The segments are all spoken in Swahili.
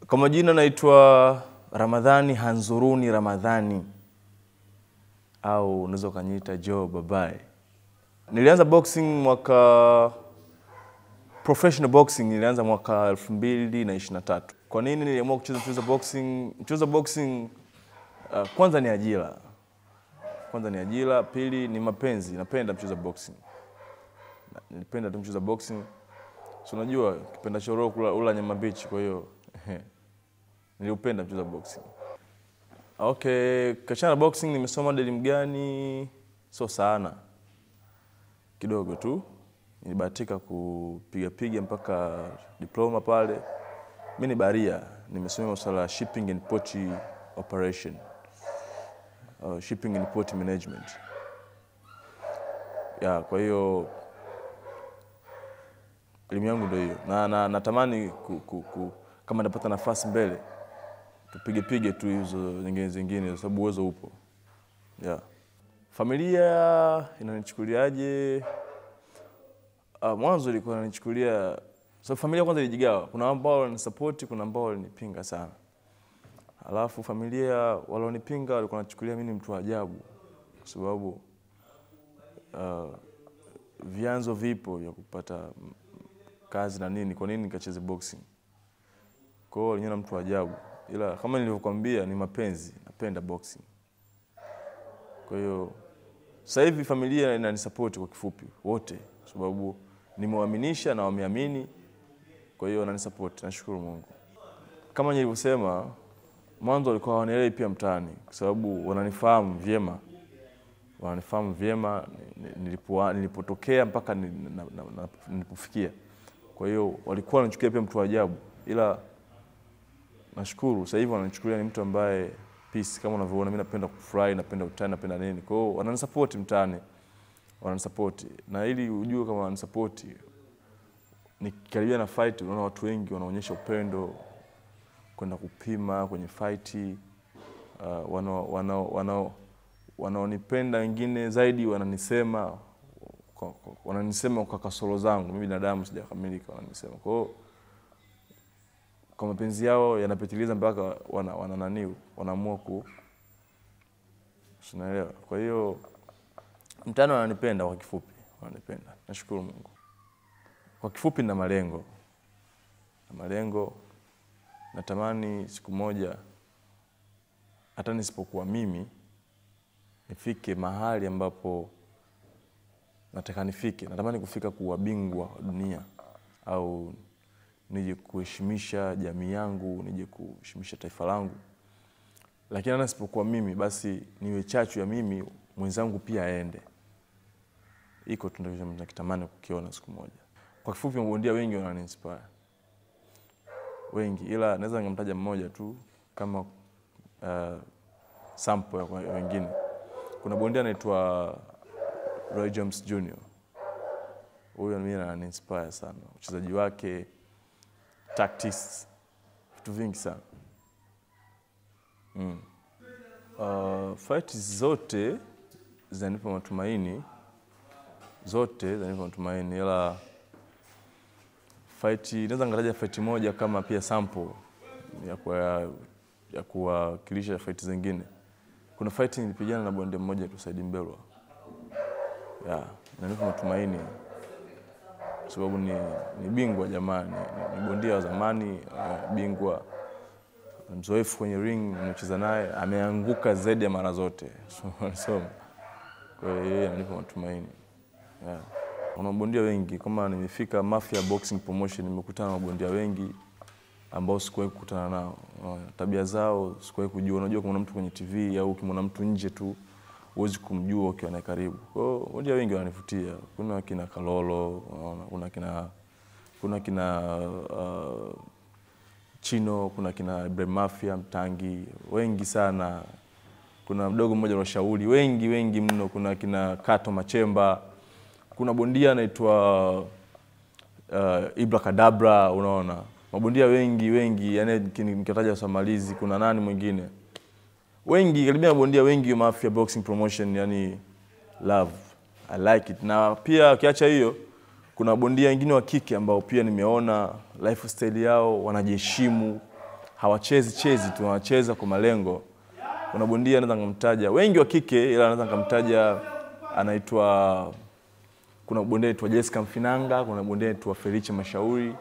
Kwa majina naitwa Ramadhani Hanzuruni Ramadhani, au unaweza ukaniita Joe Babae. Nilianza boxing mwaka professional boxing nilianza mwaka 2023. Kwa nini niliamua kucheza mchezo boxing? Mchezo boxing kwanza ni ajira. Kwanza ni ajira, pili ni mapenzi. Napenda mchezo boxing. Nilipenda tu mchezo boxing. So unajua kipenda choro kula ula nyama mbichi, kwa hiyo niliupenda mchezo boxing. Okay, kachana boxing nimesoma elimu gani? So sana. Kidogo tu. Nilibahatika kupiga piga mpaka diploma pale. Mimi ni baria, nimesomea masuala ya shipping and port operation. Shipping and port management. Ya, kwa hiyo elimu yangu ndio hiyo. Na natamani kama napata nafasi mbele tupige pige tu hizo nyingine zingine kwa sababu uwezo upo. Yeah. Familia inanichukuliaje? Mwanzo ilikuwa inanichukulia, so familia kwanza ilijigawa. Kuna ambao walinisupport, kuna ambao walinipinga sana. Alafu familia walionipinga walikuwa wanachukulia mimi ni mtu wa ajabu kwa sababu vyanzo vipo vya kupata kazi na nini, kwa nini nikacheze boxing? Kwa hiyo waliniona mtu wa ajabu. Ila kama nilivyokuambia ni mapenzi, napenda boxing. Kwa hiyo sasa hivi familia inanisupport kwa kifupi wote, kwa sababu nimewaaminisha na wameamini. Kwa hiyo wananisupport, nashukuru Mungu. Kama nilivyosema mwanzo walikuwa hawanielewi pia mtaani kwa sababu wananifahamu vyema. Wananifahamu vyema nilipotokea mpaka nilipofikia. Kwa hiyo walikuwa wananichukulia pia mtu wa ajabu. Ila nashukuru sasa hivi wananichukulia ni mtu ambaye peace, kama unavyoona mimi napenda kufurahi, napenda utani, napenda nini. Kwa hiyo wananisupport mtaani. Wananisupport. Na ili ujue kama wananisupport, nikikaribia na fight unaona watu wengi wanaonyesha upendo kwenda kupima kwenye fight. Wanaonipenda wengine zaidi wananisema kwa kasoro zangu. Mimi binadamu sijakamilika, wananisema. Kwa hiyo kwa mapenzi yao yanapitiliza mpaka wanaamua ku, unaelewa. Kwa hiyo mtaani wananipenda kwa kifupi, wananipenda. Nashukuru Mungu. Kwa kifupi na malengo. Na malengo natamani siku moja hata nisipokuwa mimi nifike mahali ambapo nataka nifike. Natamani kufika kuwa bingwa wa dunia au nije kuheshimisha jamii yangu, nije kuheshimisha taifa langu. Lakini hata nisipokuwa mimi basi niwe chachu ya mimi mwenzangu pia aende. Iko tu ndio nakitamani kukiona siku moja. Kwa kifupi mabondia wengi wananiinspire. Wengi, ila naweza nikamtaja mmoja tu kama sample ya wengine. Kuna bondia anaitwa Roy Jones Jr. Huyo mimi ananiinspire sana. Uchezaji wake, tactics, vitu vingi sana. Fight zote zinanipa matumaini. Zote zinanipa matumaini, ila fight naweza ngataja fight moja kama pia sample ya kuwakilisha fight zingine. Kuna fight nilipigana na bondia mmoja tu, Said Mbelwa. Yeah, inanipa matumaini kwa sababu ni bingwa jamani, ni bondia wa zamani, bingwa mzoefu kwenye ring, nimecheza naye, ameanguka zaidi ya mara zote. So kwa hiyo yeye ananipa matumaini. Yeah. Kuna mabondia wengi, kama nimefika Mafia Boxing Promotion nimekutana na mabondia wengi ambao sikuwahi kukutana nao. Tabia zao sikuwahi kujua. Unajua kama mtu kwenye TV au ukimwona mtu nje tu huwezi kumjua ukiwa naye karibu. Kwa hiyo mabondia wengi wananivutia. Kuna kina Kalolo, unaona, kuna kina Chino, kuna kina Ibrahim Mafia, Mtangi, wengi sana. Kuna mdogo mmoja wa Shauri, wengi wengi mno. Kuna kina Kato Machemba. Kuna bondia anaitwa Ibra Kadabra, unaona. Mabondia wengi wengi, yani nikitaja Samalizi, kuna nani mwingine? Wengi, karibia mabondia wengi wa Mafia Boxing Promotion, yani love. I like it. Na pia ukiacha hiyo, kuna bondia wengine wa kike ambao pia nimeona lifestyle yao, wanajiheshimu, Hawachezi chezi tu, wanacheza kwa malengo. Kuna bondia naweza nikamtaja, wengi wa kike, ila naweza nikamtaja anaitwa, kuna bondia anaitwa Jessica Mfinanga, kuna bondia anaitwa Felice Mashauri,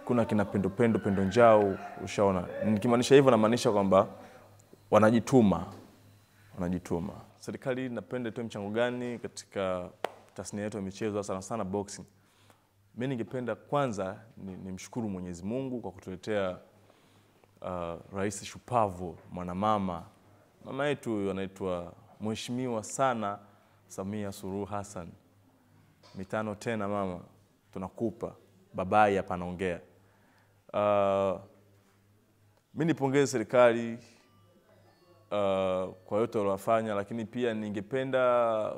kuna kina Pendo Pendo Pendo Njau, ushaona. Nikimaanisha hivyo namaanisha kwamba wanajituma, wanajituma. Serikali napenda itoe mchango gani katika tasnia yetu ya michezo, sana sana boxing? Mimi ningependa kwanza nimshukuru Mwenyezi Mungu kwa kutuletea Rais shupavu, mwanamama. Mama yetu huyu anaitwa Mheshimiwa sana Samia Suluhu Hassan. 5 tena mama, tunakupa. Babai hapa anaongea. Mimi nipongeze serikali kwa yote waliyofanya, lakini pia ningependa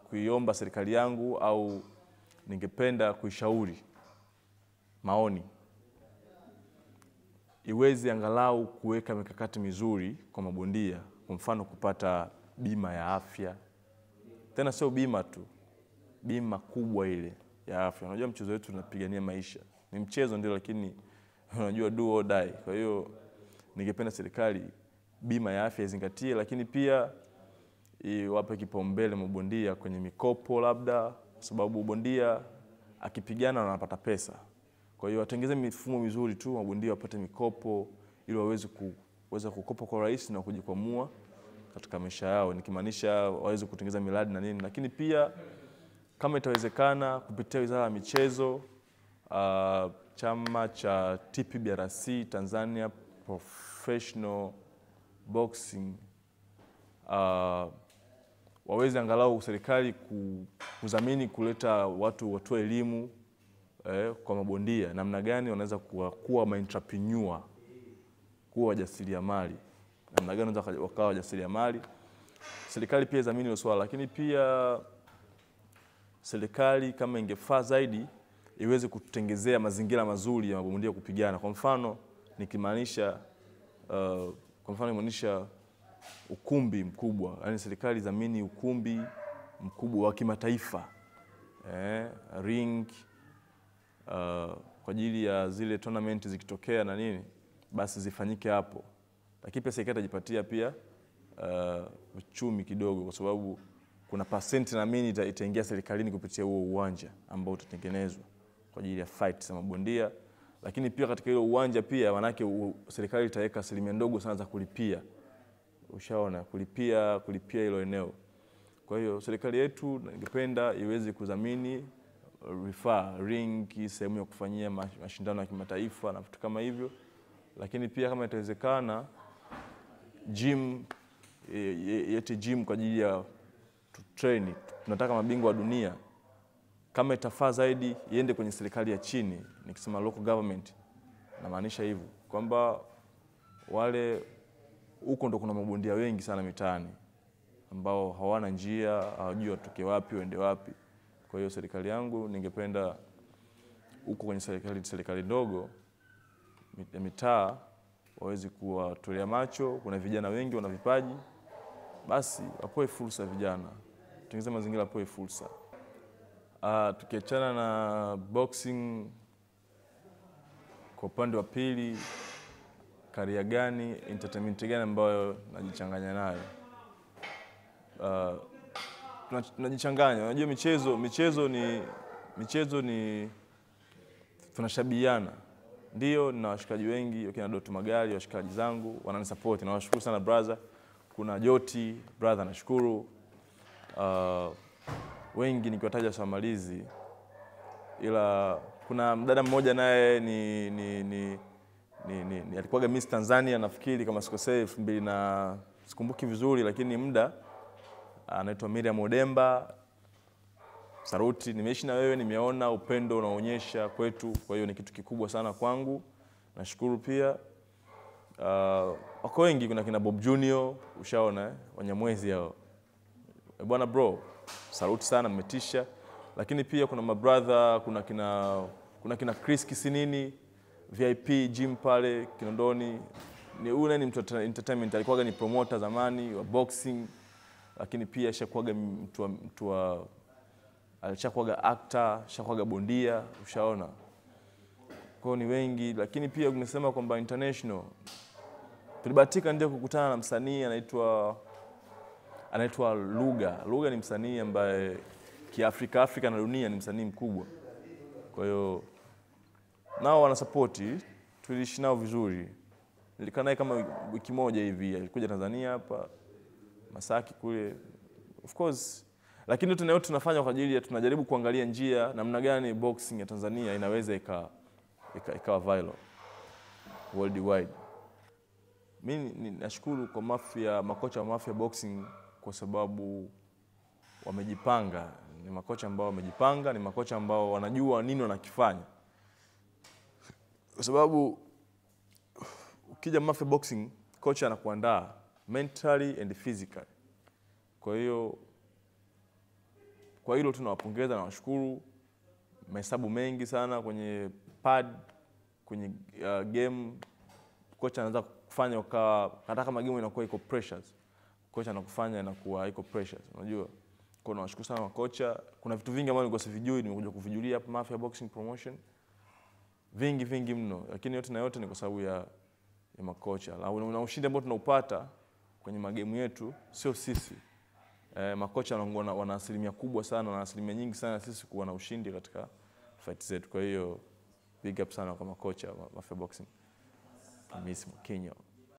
kuiomba serikali yangu au ningependa kuishauri maoni iweze angalau kuweka mikakati mizuri kwa mabondia, kwa mfano kupata bima ya afya. Tena sio bima tu, bima kubwa ile ya afya. Unajua mchezo wetu tunapigania maisha. Ni mchezo ndio, lakini unajua do or die. Kwa hiyo ningependa serikali bima ya afya izingatie, lakini pia iwape kipaumbele mabondia kwenye mikopo labda, kwa sababu bondia akipigana anapata pesa. Kwa hiyo watengeze mifumo mizuri tu mabondia wapate mikopo ili waweze kuweza kukopa kwa rahisi na kujikwamua katika maisha yao, nikimaanisha waweze kutengeneza miradi na nini. Lakini pia kama itawezekana kupitia Wizara ya Michezo, chama cha TPBRC, Tanzania Professional Boxing, waweze angalau serikali kudhamini kuleta watu watoe elimu kwa mabondia namna gani wanaweza kuwa ma-entrepreneur, kuwa wajasiriamali, namna gani wanaweza wakawa wajasiriamali. Serikali pia idhamini hilo swala, lakini pia serikali kama ingefaa zaidi iweze kutengezea mazingira mazuri ya mabondia kupigana. Kwa mfano nikimaanisha kwa mfano ukumbi mkubwa, yani serikali idhamini ukumbi mkubwa wa kimataifa, ring, kwa ajili ya zile tournament zikitokea na nini basi zifanyike hapo. Lakini pia serikali itajipatia pia uchumi kidogo, kwa sababu kuna percent naamini itaingia serikalini kupitia huo uwanja ambao utatengenezwa kwa ajili ya fight za mabondia. Lakini pia katika hilo uwanja pia manake serikali itaweka asilimia ndogo sana za kulipia. Ushaona, kulipia hilo eneo. Kwa hiyo serikali yetu ningependa iweze kudhamini vifaa, ring, sehemu ya kufanyia mashindano ya kimataifa na vitu kama hivyo. Lakini pia kama itawezekana gym, yete gym kwa ajili ya train. Tunataka mabingwa wa dunia. Kama itafaa zaidi iende kwenye serikali ya chini, nikisema local government namaanisha hivyo kwamba wale huko ndo kuna mabondia wengi sana mitaani ambao hawana njia, hawajui watoke wapi waende wapi. Kwa hiyo serikali yangu ningependa huko kwenye serikali ndogo ya mitaa waweze kuwatolea macho. Kuna vijana wengi wana vipaji, basi wapewe fursa vijana, tengeneze mazingira wapewe fursa. Tukiachana na boxing, kwa upande wa pili, career gani, entertainment gani ambayo najichanganya nayo? Tunajichanganya. Unajua michezo ni tunashabiana. Ndio na washikaji wengi, wakina Doto Magari, washikaji zangu wananisupport, nawashukuru sana brother. Kuna Joti brother, nashukuru. Wengi nikiwataja siwamalizi, ila kuna mdada mmoja naye ni alikuwaga Miss Tanzania nafikiri kama sikosei 2000 na sikumbuki vizuri, lakini muda, anaitwa Miriam Odemba. Saruti, nimeishi na wewe, nimeona upendo unaonyesha kwetu, kwa hiyo ni kitu kikubwa sana kwangu. Nashukuru pia. Wako wengi, kuna kina Bob Junior, ushaona Wanyamwezi hao. Bwana bro, saluti sana, mmetisha. Lakini pia kuna mabrother, kuna kina Chris Kisinini, VIP gym pale Kinondoni. Ni ule ni mtu entertainment, alikuwa ni promoter zamani wa boxing, lakini pia ashakuwaga mtu wa alishakuwaga actor, ashakuwaga bondia, ushaona. Kwa ni wengi, lakini pia umesema kwamba international. Tulibahatika ndio kukutana na msanii anaitwa Luga. Luga ni msanii ambaye kiafrika, Afrika na dunia ni msanii mkubwa. Kwa hiyo nao wana support, tuliishi nao vizuri. Nilikaa naye kama wiki moja hivi, alikuja Tanzania hapa Masaki kule. Of course, lakini yote nayo tunafanya kwa ajili ya tunajaribu kuangalia njia namna gani boxing ya Tanzania inaweza ikawa viral worldwide. Mimi nashukuru kwa Mafia, makocha wa Mafia Boxing kwa sababu wamejipanga. Ni makocha ambao wamejipanga, ni makocha ambao wanajua nini wanakifanya. Kwa sababu ukija Mafia Boxing, kocha anakuandaa mentally and physically. Kwa hiyo kwa hilo tunawapongeza na washukuru. Mahesabu mengi sana kwenye pad, kwenye game kocha anaweza kufanya ukawa hata kama game inakuwa iko pressures, kocha anakufanya inakuwa iko pressures, unajua. Kwa nawashukuru sana makocha. Kuna vitu vingi ambavyo nilikuwa sivijui, nimekuja kuvijulia hapa Mafia Boxing Promotion. Vingi vingi mno, lakini yote na yote ni kwa sababu ya makocha. Na ushindi ambao tunaupata kwenye magemu yetu sio sisi. Makocha wana asilimia kubwa sana, wana asilimia nyingi sana sisi kuwa na ushindi katika fight zetu. Kwa hiyo big up sana kwa makocha wa Mafia Boxing. Hamisi Mwakinyo.